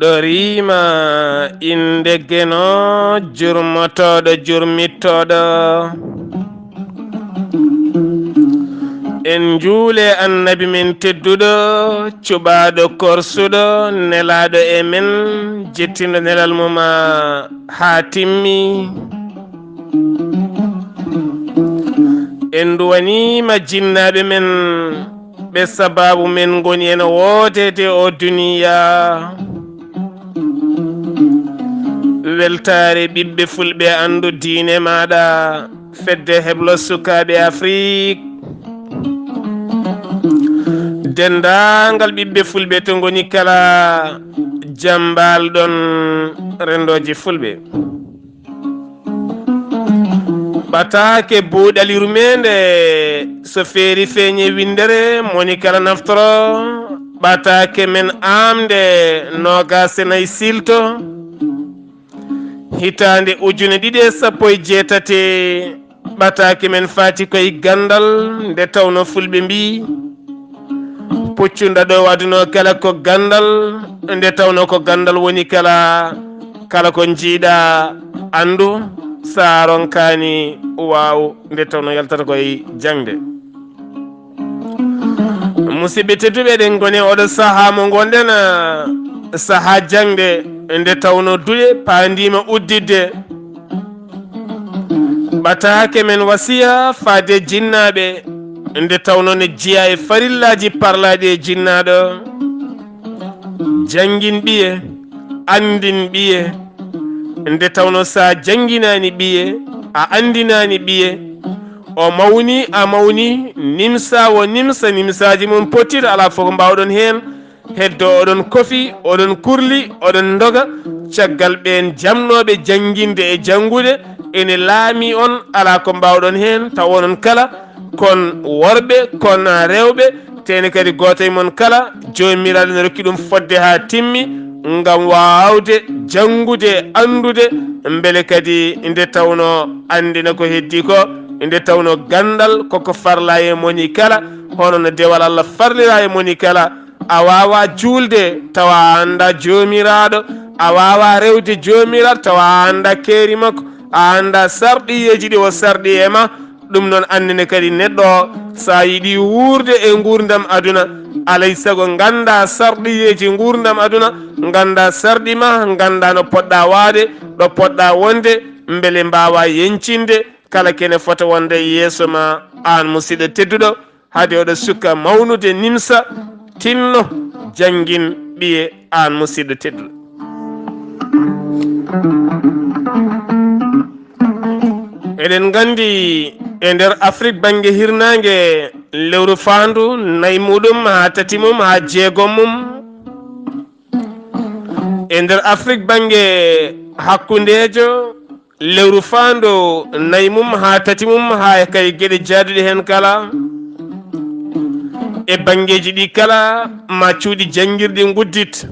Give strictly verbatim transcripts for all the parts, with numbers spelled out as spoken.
Ɗo riima innde Geno, jurmotooɗo, jurmittooɗo. En njuule Annabi men tedduɗo, cuɓaaɗo korsuɗo, nelaaɗo e men, jettinɗo nelal mum haa timmi. En nduwaniima jinnaaɓe men, ɓe sabaabu men ngoni ene wooteede o duniya. Weltaare ɓiɓɓe fulɓe, anndu diine maaɗa, fedde heblo sukaaɓe Afrik. Denndaangal ɓiɓɓe fulɓe to ngoni kala, jam mbaal-ɗon renndooji fulɓe. Ɓataake buuɗal yurmeende, so feeri feeñe winndere, moni kala naftoro. Ɓataake men aamnde, noogaas e nayi siilto, hitaande ujune ɗiɗi e sappo e jeetati. Ɓataake men faati koye ganndal, nde tawno fulɓe mbii, puccu ndaɗo waduno kala ko ganndal, nde tawno ko ganndal woni kala, kala ko njiiɗa anndu, sa ronkaani waaw, nde tawno yaltata koye jaŋde. Musidɓe tedduɓe, eɗen ngoni oɗo sahaa mo ngonɗen, sahaa jaŋde, nde tawno duɗe paandiima udditde. Ɓataake men wasiya faade jinnaaɓe, nde tawno ne jeyaa e farillaaji parlaaɗi e jinnaaɗo. Janngin ɓiye, anndin ɓiye, nde tawno sa jannginaani ɓiye, a anndinaani ɓiye, o mawni, a mawni, nimsa o nimsa, nimsaaji mum pottiɗo, alaa fof ko mbaawɗon heen. Heddo oɗon kofi, oɗon kurli, oɗon ndoga, caggal ɓeen jamnooɓe jannginde e janngude, ene laami on, alaa ko mbaawɗon heen, taw onon kala kon worɓe, kon rewɓe, tene kadi gooto e mon kala, Joomiraaɗo ne rokki ɗum fodde haa timmi, ngam waawde janngude, anndude, mbele kadi nde tawno anndina ko heddi ko, nde tawno ganndal koko farla e moni kala, hono no dewal Allah farlira e moni kala, a waawaa juulde tawa a anndaa Joomiraaɗo, a waawaa rewde Joomiraaɗo tawa a anndaa keeri makko, a anndaa sarɗiyeeji ɗi o sarɗi e ma. Ɗum noon, anndine kadi neɗɗo o, so a yiɗii wuurde e nguurndam aduna, alay sago nganndaa sarɗiyeeji nguurndam aduna, nganndaa sarɗi ma, nganndaa no poɗɗaa waawde, ɗo poɗɗaa wonde, mbele mbaawaa yeñcinde kala kene fota wonde yeeso ma, aan musidɗo tedduɗo. Hade oɗo suka mawnude, nimsa, tinno, janngin ɓiye, aan musidɗo tedduɗo. Eɗen nganndi e nder Afrik bannge hirnaange, lewru faandu nayi muɗum haa tati mum haa jeegom mum. E nder Afrik bannge hakkundeejo, lewru faandu nayi mum haa tati mum, haa e kay geɗe jaaduɗe heen kala, e banngeeji ɗi kala, ma cuuɗi janngirɗi nguddit,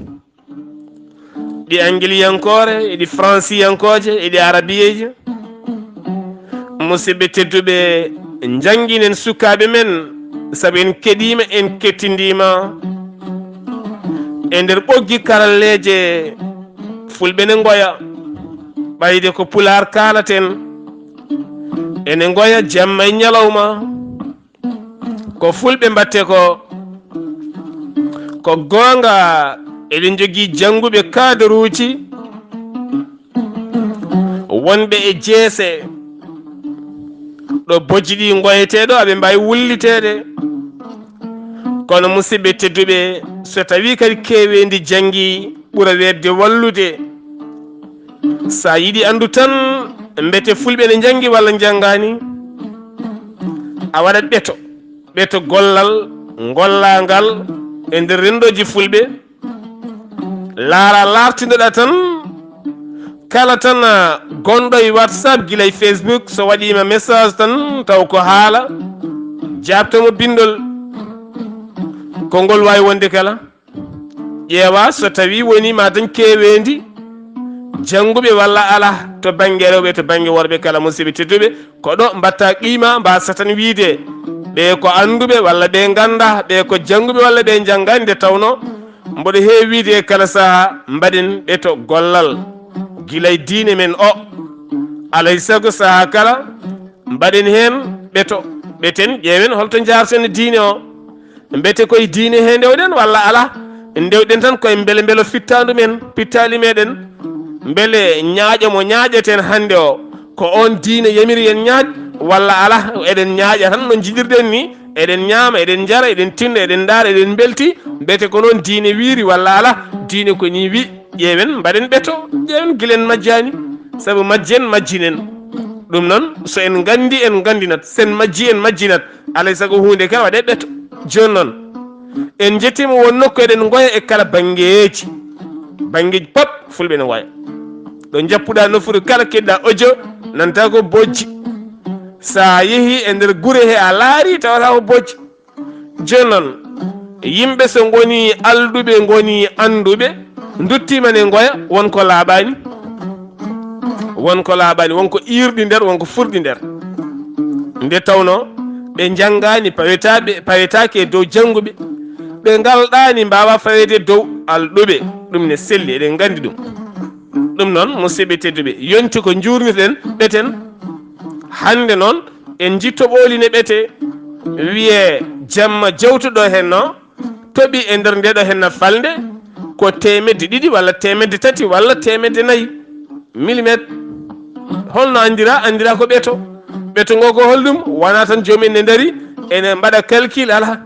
ɗi anngiliyankoore, e ɗi faransiyankooje, e ɗi arabiyeeje. Musidɓe tedduɓe, njannginen sukaaɓe men, sabu en keɗiima, en kettindiima. E nder ɓoggi karalleeje, fulɓe ne ngoya, ɓayde ko pulaar kaalaten, ene ngoya jamma e ñalawma. Ko fulɓe mbaɗte ko, ko goonga, eɗen njogii jannguɓe kaadaruuji wonɓe e jeese, ɗo bojji ɗi ngoyetee ɗo, aɓe mbaawi wulliteede. Kono, musidɓe tedduɓe, so tawii kadi keeweendi janngi ɓura weeɓde wallude, so a yiɗi anndu tan mbete fulɓe ne njanngi walla njanngaani, a waɗat ɓeto, ɓeto gollal, ngollaangal e nder renndooji fulɓe, laara laartindoɗa tan, kala tan, ah, gonɗo e WhatsApp, gila e Facebook, so waɗiima message tan, taw ko haala, jaabto mo binndol. Konngol waawi wonde kala. Ƴeewa so tawii wonii ma dañ keeweendi jannguɓe walla alaa, to bannge rewɓe, to bannge worɓe kala, musidɓe tedduɓe. Ko ɗo mbaɗta qiima, mbaasa tan wiyde, ɓee ko annduɓe walla ɓee nganndaa, ɓee ko jannguɓe walla ɓee njanngaani, nde tawnoo Mboɗo heewi wiide e kala sahaa, mbaɗen ɓeto gollal gila e diine men o. Alay sago sahaa kala, mbaɗen heen ɓeto, ɓeten, ƴeewen holto njaarten e diine o. Mbete koye diine he ndewɗen walla alaa? Ndewɗen tan koye mbele mbelo fittaandu men, pittaali meɗen. Mbele ñaaƴo mo ñaaƴeten hannde o, ko oon diine yamiri en ñaaƴ walla alaa? Eɗen ñaaƴa tan no njiɗirɗen ni, eɗen ñaama, eɗen njara, eɗen tinna, eɗen ndaara, eɗen mbelti. Mbete ko noon diine wiiri walla alaa? Diine ko nii wi, ƴeewen, mbaɗen ɓeto, ƴeewen gila en majjaani. Sabu majjen, majjinen. Ɗum noon, so en nganndi, en nganndinat, sen majji, en majjinat. Alay sago huunde kala waɗe ɓeto. Jooni noon, en njettiima won nokku eɗen ngoya e kala banngeeji. Banngeeji pop, fulɓe ne ngoya. Ɗo njappuɗaa nofuru kala, keɗɗaa audio, nanta ko bojji. So a yehii e nder gure he, a laari, tawata ko bojji. Jooni noon, yimɓe so ngoni alɗuɓe, ngoni annduɓe, nduttiima ne ngoya, won ko laaɓaani. Won ko laaɓaani, won ko iirɗi nder, won ko furɗi nder. Nde tawnoo ɓe njanngaani, pawetaaɓe, pawetaake e dow jannguɓe. Ɓe ngalɗaani, mbaawa faweede dow alɗuɓe. Ɗum ne selli, eɗen nganndi ɗum. Ɗum noon, musidɓe tedduɓe, yonti ko njuurnirɗen ɓeten. Hannde noon, en njii toɓooli ne ɓetee, wiyee jamma jawtuɗo heen noo, toɓi e nder ndeeɗo henna falnde ko teemedde ɗiɗi walla teemedde tati walla teemedde nayi millimetre. Holno anndira? Anndira ko ɓeto. Ɓeto ngo ko holɗum? Wona tan joomum ne ndari ene mbaɗa calcul, alaa.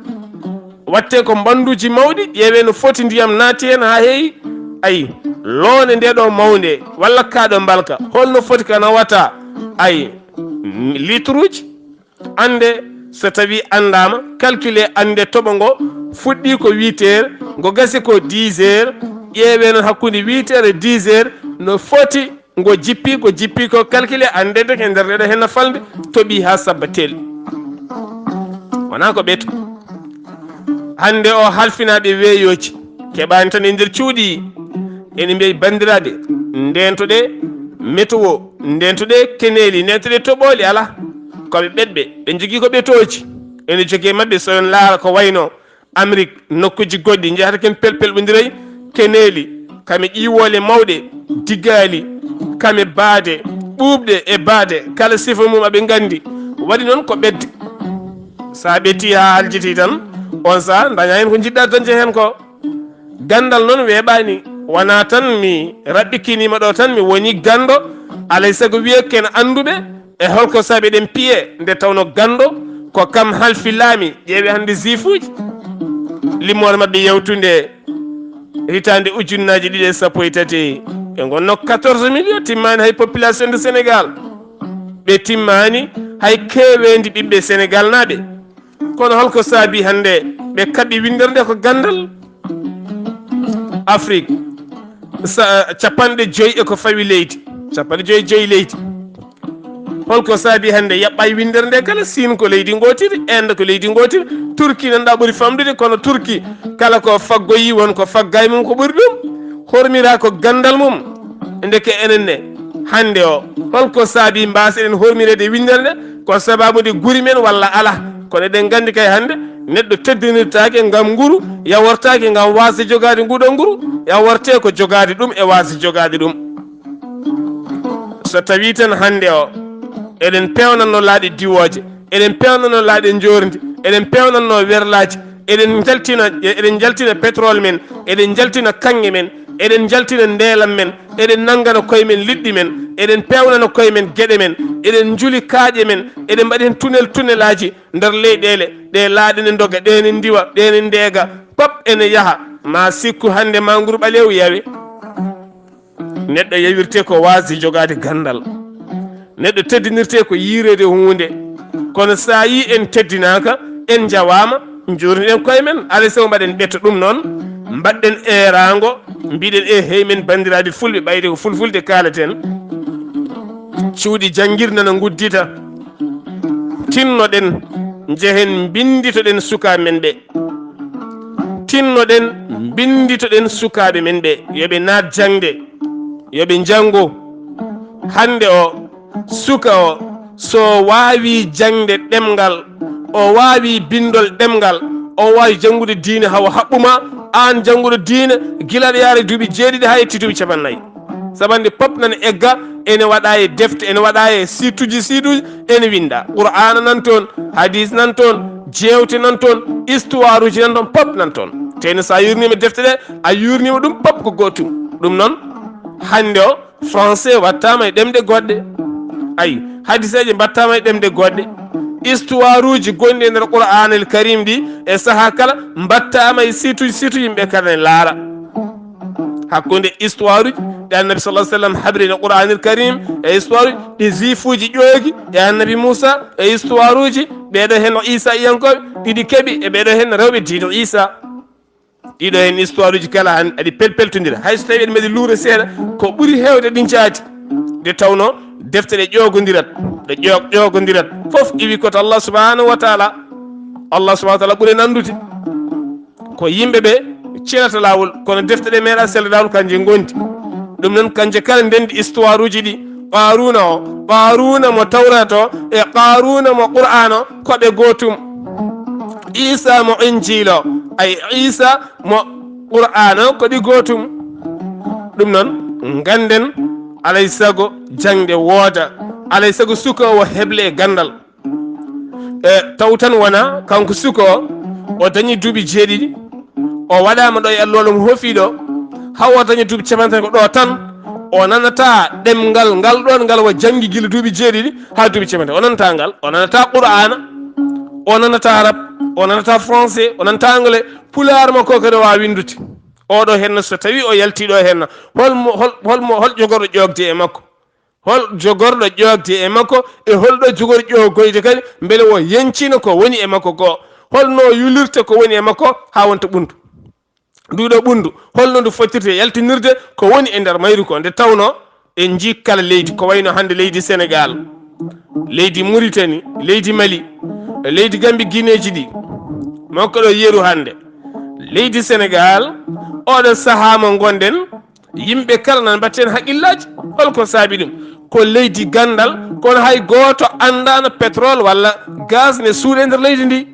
Watte ko mbanduuji mawɗi, ƴeewe no foti ndiyam naati heen haa heewi. Ayi, loone nde ɗo mawnde, walla kaa ɗo mbalka, holno foti ka nawata? Ayi, litruuji. Annde, so tawii anndaama, calcule annde toɓo ngo fuɗɗii ko huit heures, ngo gasi ko dix heures, ƴeewe noon hakkunde huit heures e dix heures, no foti ngo jippi, ko jippi ko calcule, anndede ko e nder ndeɗo henna falnde, toɓi haa sabba tel. Wonaa ko ɓeto. Hannde o halfinaaɓe weeyooji, keɓaani tan e nder cuuɗi, ene mbiyi, "Banndiraaɓe, ndeentoɗe météo, ndeentoɗe keneeli, ndeentoɗe toɓooli." Alaa, ko ɓe ɓeɗɓe, ɓe njogii ko ɓetooji. Ene jogii e maɓɓe, so on laara ko wayno Amérique, nokkuuji goɗɗi, njahata ken pelpelɓondiray, keneeli, kame ƴiiwoole mawɗe, digaali, kame baade, ɓuuɓɗe e baade, kala sifa mum aɓe nganndi. Waɗi noon ko ɓedde. So a ɓetti haa haljiti tan, on saha daña heen ko njiɗɗa dañde heen ko. Ganndal noon weeɓaani, wonaa tan mi raɓɓikiniima ɗo tan mi woni ganndo, alay sago wiyee ken annduɓe. E holko saabi eɗen piye nde tawno ganndo ko kam halfi laami? Ƴeewe hannde ziifuuji, limore maɓɓe yawtunde hitaande ujunnaaji ɗiɗi e sappo e tati, ɓe ngonno quatorze millions, timmaani hay population de Sénégal, ɓe timmaani hay keeweendi ɓiɓɓe Sénégal naaɓe. Kono holko saabi hannde ɓe kaɓi winndere nde ko ganndal? Afrique, sa-, capanɗe joyi e ko fawi leydi, capanɗe joyi joyi leydi. Holko saabi hannde yaɓɓay winndere nde kala? Siin ko leydi ngootiri, Inde ko leydi ngootiri, Turki nanɗa ɓuri famɗude, kono Turki kala ko faggoyi won ko faggay mum ko ɓuri ɗum, hormira ko ganndal mum. Ndeke enen ne, hannde o, holko saabi mbaaseɗen hormireede winndere nde? Ko sababude guri men walla alaa? Kono eɗen nganndi kay hannde, neɗɗo teddinirtaake ngam nguru, yawortaake ngam waasde jogaade nguɗo nguru, yaworte ko jogaade ɗum e waasde jogaade ɗum. So tawii tan hannde o, eɗen peewnatno laaɗe diwooje, eɗen peewnatno laaɗe njoorndi, eɗen peewnatno werlaaji, eɗen njaltina, eɗen njaltina pétrole men, eɗen njaltina kaŋŋe men, eɗen njaltina ndeelam men, eɗen nanngana koye men liɗɗi men, eɗen peewnana koye men geɗe men, eɗen njuli kaaƴe men, eɗen mbaɗi heen tunnel tunnelaaji nder leyɗeele, ɗe laaɗe ne ndoga, ɗe ne ndiwa, ɗe ne ndeega, pop ene yaha. Ma sikku hannde ma nguru ɓaleewu yawe. Neɗɗo yawirte ko waasde jogaade ganndal. Neɗɗo teddinirte ko yiireede huunde. Kono so a yii en teddinaaka, en njawaama, njuurniɗen koye men, alaa e sago mbaɗen ɓeto. Ɗum noon, mbaɗɗen eeraango, mbiɗen, "E hey men banndiraaɓe fulɓe, ɓayde ko fulfulde kaalaten." Cuuɗi janngirde nana nguddita. Tinnoɗen, njehen mbinnditoɗen sukaaɓe men ɓe. Tinnoɗen, mbinnditoɗen sukaaɓe men ɓe, yo ɓe naat jaŋde, yo ɓe njanngo. Hannde o, suka o, so waawi jaŋde ɗemngal, o waawi binndol ɗemngal, o waawi janngude diine hawa haɓɓu ma, Aan jannguɗo diine, gila aɗa yaara duuɓi jeeɗiɗi haa yetti duuɓi capannayyi. Sabu hannde pop nana egga, ene waɗa e defte, ene waɗa e site uji, site uji, ene winnda. Qur'aana nan toon, hadiis nan toon, jeewte nan toon, histoire uji nan toon, pop nan toon. Teyno so a yuurniima defte ɗe, a yuurniima ɗum pop ko gootum. Ɗum noon, hannde o, français wattaama e ɗemɗe goɗɗe. Ayi, hadiseeje mbattaama e ɗemɗe goɗɗe. Histoire uji gonɗi e nder Qur'aanil Karim ɗi e sahaa kala mbattaama e site uji, site uji yimɓe kala ne laara. Hakkunde histoire uji ɗi Annabi sallallahu alaihi wasallam habri e Qur'aanil Karim e histoire uji ɗi juif uji ƴoogi e Annabi Muusa e histoire uji ɓeeɗo heen Iisa iyankooɓe ɗiɗi keɓi e ɓeeɗo heen rewɓe diine Iisa. Ɗiɗo heen histoire uji kala han aɗi pelpeltondira. Hay so tawi eɗe mbaɗi luure seeɗa, ko ɓuri heewde ɗin caati. Nde tawnoo defte ɗe ƴoogondirat, ɗe ƴoo-, ƴoogondirat. Fof iwi ko to Allah subhanahu wa taala. Allah subhanahu wa taala ɓuri en anndude. Ko yimɓe ɓe celata laawol, kono defte ɗe meeɗa selde laawol, kanje ngondi. Ɗum noon, kanje kala ndendi histoire uji ɗi. Qaaruuna o, Qaaruuna mo Tawreeta o, e Qaaruuna mo Qur'aana o, ko ɓe gootum. Iisa mo Injiila o, ay Iisa mo Qur'aana o, ko ɗi gootum. Ɗum noon, ngannden, alay sago jaŋde wooda, alay sago sukoowo heble e ganndal. E taw tan wona kanko suko o, o dañi duuɓi jeeɗiɗi, o waɗaama ɗo e alloola mo hofiiɗo, haa o daña duuɓi capanɗe tati ko ɗo tan, o nanata ɗemngal ngal ɗoon ngal o janngi gila duuɓi jeeɗiɗi haa duuɓi capanɗe tati. O nanata ngal, o nanata Qur'aana, o nanata Arab, o nanata Français, o nanata Anglais, Pulaar makko kadi o waawa winndude. Oɗo henna so tawi o yalti ɗo henna, hol mo, hol, hol mo, hol jogorɗo ƴoogde e makko? Hol jogorɗo ƴoogde e makko e holɗo jogori ƴoogoyde kadi, mbele o yencina ko woni e makko ko? Holno yulirta ko woni e makko haa wonta ɓuntu? Nduɗo ɓundu, holno ndu fottirta yaltinirde ko woni e nder mayru ko? Nde tawno en njii kala leydi, ko wayno hannde leydi Senegal, leydi Muritani, leydi Mali, leydi Gambi, Gineeji ɗi, makko ɗo yeru hannde. Leydi Senegal, oɗo sahaa mo ngonɗen, yimɓe kala nan mbatten haqqillaaji. Holko saabi ɗum? Ko leydi ganndal, kono hay gooto anndaano pétrole walla gaz ne suuɗe nder leydi ndi.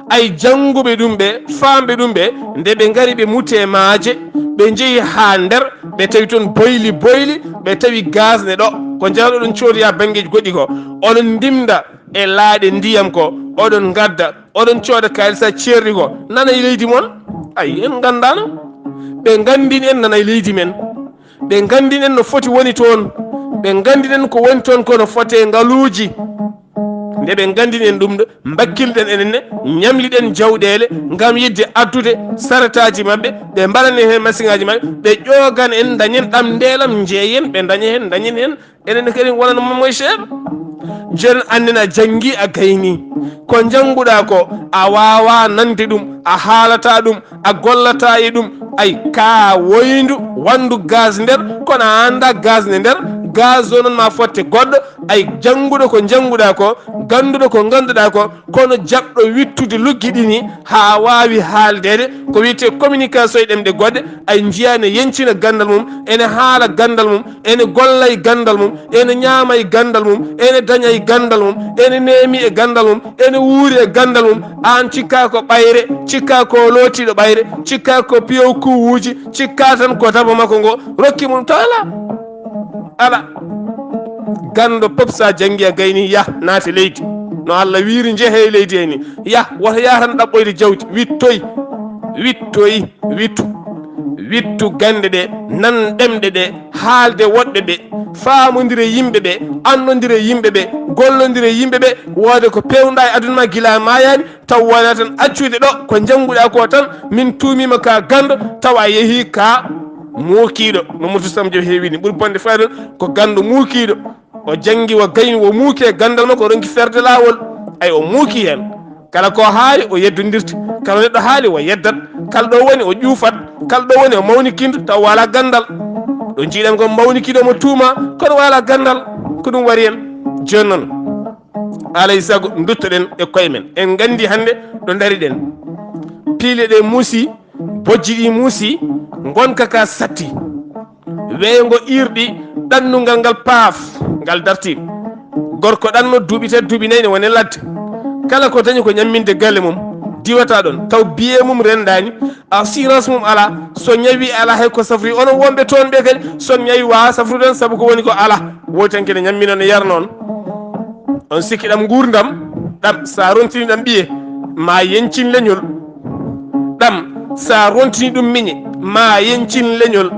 Ay jannguɓe ɗum ɓe, faamɓe ɗum ɓe, nde ɓe ngari ɓe muti e maaje, ɓe njehi haa nder, ɓe tawi toon boyli boyli, ɓe tawi gaz ne ɗo. Ko njahɗo ɗon coodoya banngeeji goɗɗi ko. Onon ndimda e laaɗe ndiyam ko, oɗon ngadda, oɗon cooda kaalisa ceerɗi ko. Nana e leydi mon? Ay, en nganndaano. Ɓe nganndini en nana e leydi men. Ɓe nganndini en no foti woni toon. Ɓe nganndini en ko woni toon ko no fotee ngaluuji. Nde ɓe nganndini en ɗum ɗo, mbakkilɗen enen ne, ñamliɗen jawɗeele ngam yiɗde addude saretaaji maɓɓe, ɓe mbaɗani heen masiŋaaji maɓɓe, ɓe ƴoogana en, dañen ɗam ndeelam, njeeyen, ɓe daña heen, dañen heen. Enen ne kadi wonano moy cher. Jooni anndina janngi a gayni. Ko njannguɗaa ko, a waawaa nande ɗum, a haalataa ɗum, a gollataa e ɗum. Ay, ka woyndu, wanndu gaz nder, kono a anndaa gaz ne nder. Gaz o noon ma fotte goɗɗo. Ay, jannguɗo ko njannguɗaa ko, gannduɗo ko ngannduɗaa ko, kono jaɓɗo wittude luggi ɗini haa waawi haaldeede, ko wiyetee communication e ɗemɗe goɗɗe, ay, njiyaa ne yencina ganndal mum, ene haala ganndal mum, ene golla e ganndal mum, ene ñaama e ganndal mum, ene daña e ganndal mum, ene neemi e ganndal mum, ene wuuri e ganndal mum. Aan cikkaa ko ɓayre, cikkaa ko lootiiɗo ɓayre, cikkaa ko piyow kuuwuuji, cikkaa tan ko daba makko ngo rokki mum to alaa. Alaa. Ganndo pop so a janngi a gayni, yah naate leydi. No Allah wiiri, njehee leydi he ni. Yah, woto yah tan ɗaɓɓoyde jawdi. Wittoy. Wittoy. Wittu. Wittu gannde ɗe, nan ɗemɗe ɗe, haalde woɗɓe ɓe, faamondire yimɓe ɓe, anndondire yimɓe ɓe, gollondire yimɓe ɓe, wooda ko peewnuɗaa e aduna ma gila a maayaani, taw wona tan accude ɗo ko njannguɗaa ko tan, min tuumiima ka ganndo, tawa a yehii ka muukiiɗo. No Murtu Sam Joop heewi ni, ɓuri bonde fayda ko ganndo muukiiɗo. O janngi, o gayni, o muuki e ganndal makko, o ronki ferde laawol. Ay, o muuki heen. Kala ko haali, o yeddondirta. Kala neɗɗo haali, o yeddat. Kala ɗo woni, o ƴuufat. Kala ɗo woni, o mawnikinta, taw wala ganndal. Ɗo njiiɗen ko mawnikiiɗo mo tuuma, kono wala ganndal. Ko ɗum wari en. Jooni noon, alay sago, nduttoɗen e koye men. En nganndi hannde ɗo ndariɗen. Piile ɗe muusi, bojji ɗi muusi, ngonka ka satti. Weeyo ngo iirɗi, ɗannungal ngal paaf, ngal darti. Gorko ɗanno duuɓi tati, duuɓi nayi ne woni ladde. Kala ko dañi ko ñamminde galle mum. Diwata ɗon taw biye mum rendaani, assurance mum ala, so ñawi ala hay ko safri. Onon wonɓe toon ɓe kadi, so ñawi wawa safrude on, sabu ko woni ko ala. Woodi tan kene ñammi noon e yarno on. On sikki ɗam nguurndam, ɗam sa rontini ɗam ɓiye, ma yeñcin leñol. Ɗam sa rontini ɗum miñe, ma yeñcin leñol.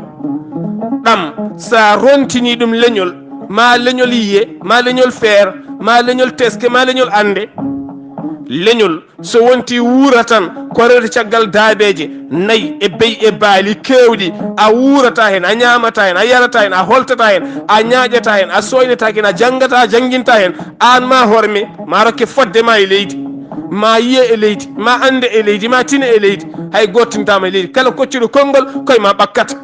Ɗam sa rontini ɗum leñol, ma leñol yiye, ma leñol feer, ma leñol teske, ma leñol annde. Leñol so wonti wuura tan ko rewde caggal daabeeje nayi e beyi e baali keewɗi, a wuurata heen, a ñaamata heen, a yarata heen, a holtata heen, a ñaaƴata heen, a sooynata heen, a janngata, a jannginta heen, aan ma horme, ma rokke fodde ma e leydi, ma yiye e leydi, ma annde e leydi, ma tine e leydi, hay gooto tintaama e leydi. Kala koccuɗo konngol, koye ma ɓakkata.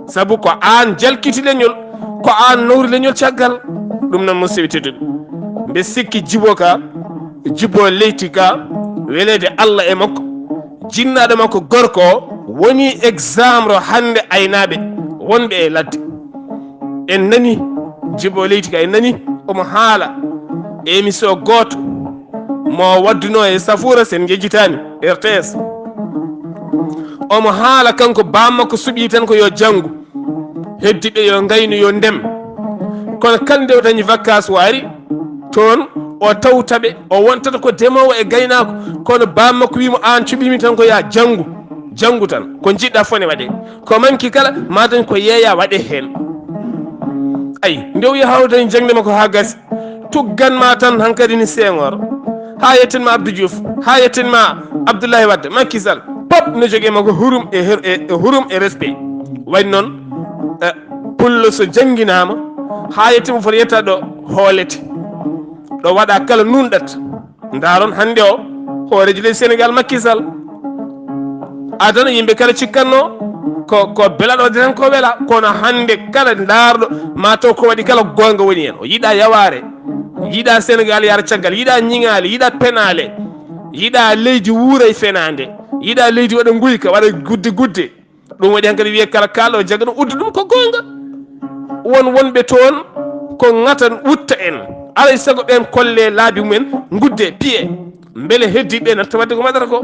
Sabu ko aan jalkiti leñol, ko aan nawri leñol caggal. Ɗum noon, musidɓe tedduɓe, mbe sikki jibo ka, jibo leyti ka, weleede Allah e makko, jinnaaɗo makko gorko o woni exemple hannde aynaaɓe wonɓe e ladde. En nani jibo leyti ka, en nani omo haala e émission gooto mo waddunoo e Safuura, sen njejjitaani, R T S. Omo haala kanko, bammakko suɓii tan ko yo janngu, heddiɓe yo ngaynu, yo ndem. Kono kala nde o dañi vacances, o ari toon, o tawta ɓe, o wontata ko demoowo e gaynaako. Kono bammakko wii mo, aan cuɓiimi tan ko ya janngu, janngu tan. Ko njiɗɗa fone waɗee. Ko manki kala, ma dañ ko yeeya waɗee heen. Ay, nde o yaha o dañi jaŋde makko haa gasi, tuggan ma tan hankadi ni Senghor, haa yettin ma Abdou Diouf, haa yettin ma Abdoulaye Wade, Macky Sall, pop no jogee ma ko hurum e her-, e, e hurum e respect. Waɗi noon, eh, pullo so jannginaama, haa yettima foti yetta ɗo hoolete, ɗo waɗa kala nunɗat. Ndaaron hannde o, hooreejo leydi Senegal, Macky Sall. Adana yimɓe kala cikkatno ko, ko belaɗo, waɗde tan ko wela. Kono hannde kala ndaarɗo, ma taw ko waɗi kala goonga woni heen. O yiɗa yawaare, yiɗa Senegal yara caggal, yiɗa ñiŋaale, yiɗa penaale, yiɗa leydi wuura e fenaande, yiɗa leydi waɗa nguyka, waɗa gudde gudde. Ɗum waɗi hankadi wiye kala kaalɗo jagano uddu ɗum ko goonga. Won wonɓe toon ko ŋata utta en. Alay sago ɓeen kolle laabi mumen, ngudde, piye. Mbele heddiiɓe natta waɗde ko mbaɗata ko.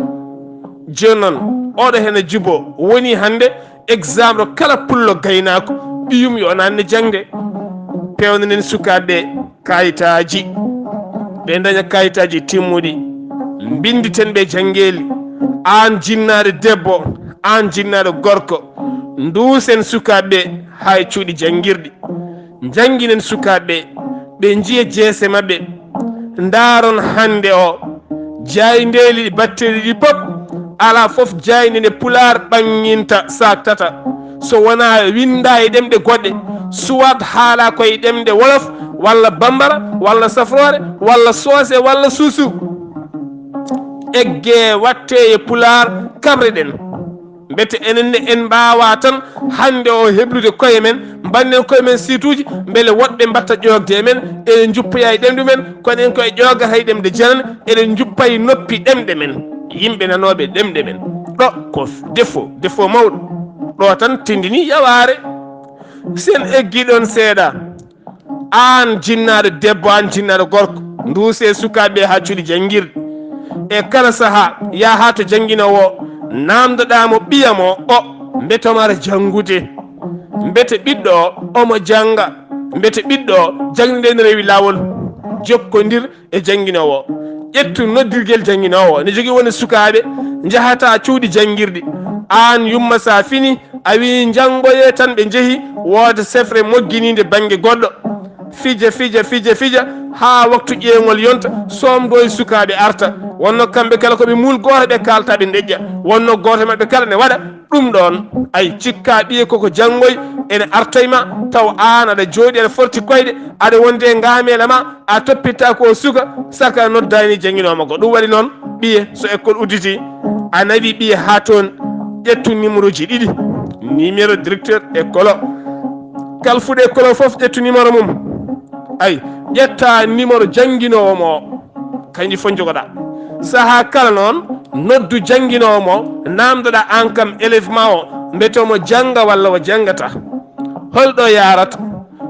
Jooni noon, oɗo heen e jibo woni hannde exemple kala pullo gaynaako, ɓiyum yo naanne jaŋde. Peewnanen sukaaɓe kayitaaji, ɓe ndaña kayitaaji timmuɗi, mbinnditen ɓe janngeeli. Aan jinnaaɗo debbo, aan jinnaaɗo gorko, nduusen sukaaɓe ɓe haa e cuuɗi janngirɗi. Njannginen sukaaɓe ɓe, ɓe njiya jeese maɓɓe. Ndaaron hannde o, jaayndeeli batteeli ɗi pop, alaa fof jaaynde nde Pulaar ɓannginta, saaktata, so wonaa winnda e ɗemɗe goɗɗe, soit haala ko e ɗemɗe Wolof, walla Bambara, walla Safroore, walla Soose, walla Suusu. Eggee waɗtee e Pulaar, kaɓre-ɗen. Mbete enen ne en mbaawaa tan hannde o heblude koye men, mbaɗnen koye men siituuji, mbele woɗɓe mbaɗta ƴoogde e men, eɗen njuppoya e ɗemɗe men, kono en ko e ƴoogata e ɗemɗe janane, eɗen njuppa e noppi ɗemɗe men. Yimɓe nanooɓe ɗemɗe men. Ɗo ko défaut, défaut mawɗo. Ɗo tan tindini yawaare. Sen eggii ɗon seeɗa. Aan jinnaaɗo debbo, aan jinnaaɗo gorko, nduusee sukaaɓe ɓe haa cuuɗi janngirɗi. E kala sahaa, yahaa to jannginoowo o, naamndoɗaa mo ɓiya mo o, mbete omo ara janngude. Mbete ɓiɗɗo o, omo jannga. Mbete ɓiɗɗo o, jaŋde nde ne rewi laawol. Jokkondir e jannginoowo o. Ƴettu noddirgel jannginoowo o. Ne jogii wonde sukaaɓe njahata cuuɗi janngirɗi. Aan yumma, so a fini, a wii njanngoyee tan, ɓe njehi, wooda sefre mogginiinde bannge goɗɗo. Fija, fija, fija, fija, haa waktu ƴeeŋol yonta, soomdooji sukaaɓe arta. Wonno kamɓe kala ko ɓe muul gooto, ɓe kaalta, ɓe ndeƴƴa. Wonno gooto e maɓɓe kala ne waɗa ɗum ɗoon. Ay, cikka ɓiye koko janngoy, ene artoy ma, taw aan aɗa jooɗi, aɗa forti koyɗe, aɗa wondi e ngaameela ma, a toppitta ko o suka, saka noddaani jannginoo ma ko. Ɗum waɗi noon, ɓiye, so école udditi, a nawi ɓiye haa toon, ƴettu numéro ji ɗiɗi, numéro directeur école o. Kalfuɗo école o fof ƴettu numéro mum. Ay, ƴetta numéro jannginoowo mo o, kanji fof njogoɗaa. Sahaa kala noon, noddu jannginoowo mo, naamndoɗaa aan kam élève ma o, mbete omo jannga walla o janngataa. Holɗo yaarata?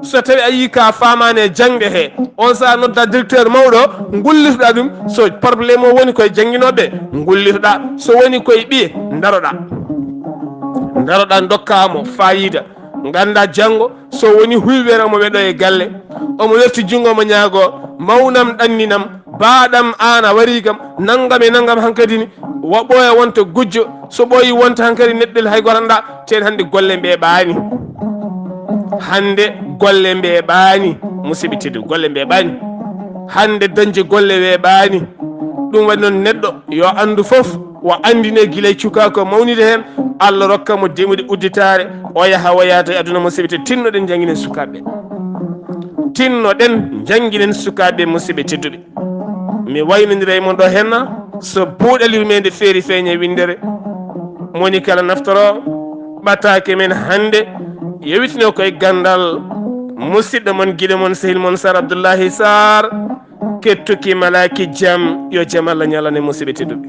So tawi a yii ka faamaani e jaŋde he, on saa nodda directeur mawɗo, ngullitoɗa ɗum. So problème o woni koye jannginooɓe, ngullitoɗa. So woni koye ɓiye, ndaroɗa. Ndaroɗa, ndokka mo fayida. Ngannda janngo, so woni huywere omo weɗo e galle, omo werti junngo omo ñaago, mawnam ɗanninam, baaɗam aan a warii kam, nanngam e nanngam hankadi ni, wa ɓooya wonta gujjo, so ɓooyi wonta hankadi neɗɗo hay goto annda, teen hannde golle mbeeɓaani. Hannde golle mbeeɓaani, musidɓe tedduɓe, golle mbeeɓaani. Hannde dañde golle weeɓaani. Ɗum waɗi noon neɗɗo yo anndu fof, o anndine gila e cukaaku mawnide heen, Allah rokka mo demude udditaare, o yaha o yaata e aduna, musidɓe tedduɓe, tinnoɗen njannginen sukaaɓe. Tinnoɗen njannginen sukaaɓe, musidɓe tedduɓe. Mi waynondira e mon ɗo henna, so buuɗal yurmeende feeri feeñe winndere. Moni kala naftoro ɓataake men hannde, yewitino koye ganndal musidɗo mon, giɗo mon, sehil mon, Sar Abdoullahi Sar, kettuki malaaki jam, yo jam Allah ñalane musidɓe tedduɓe.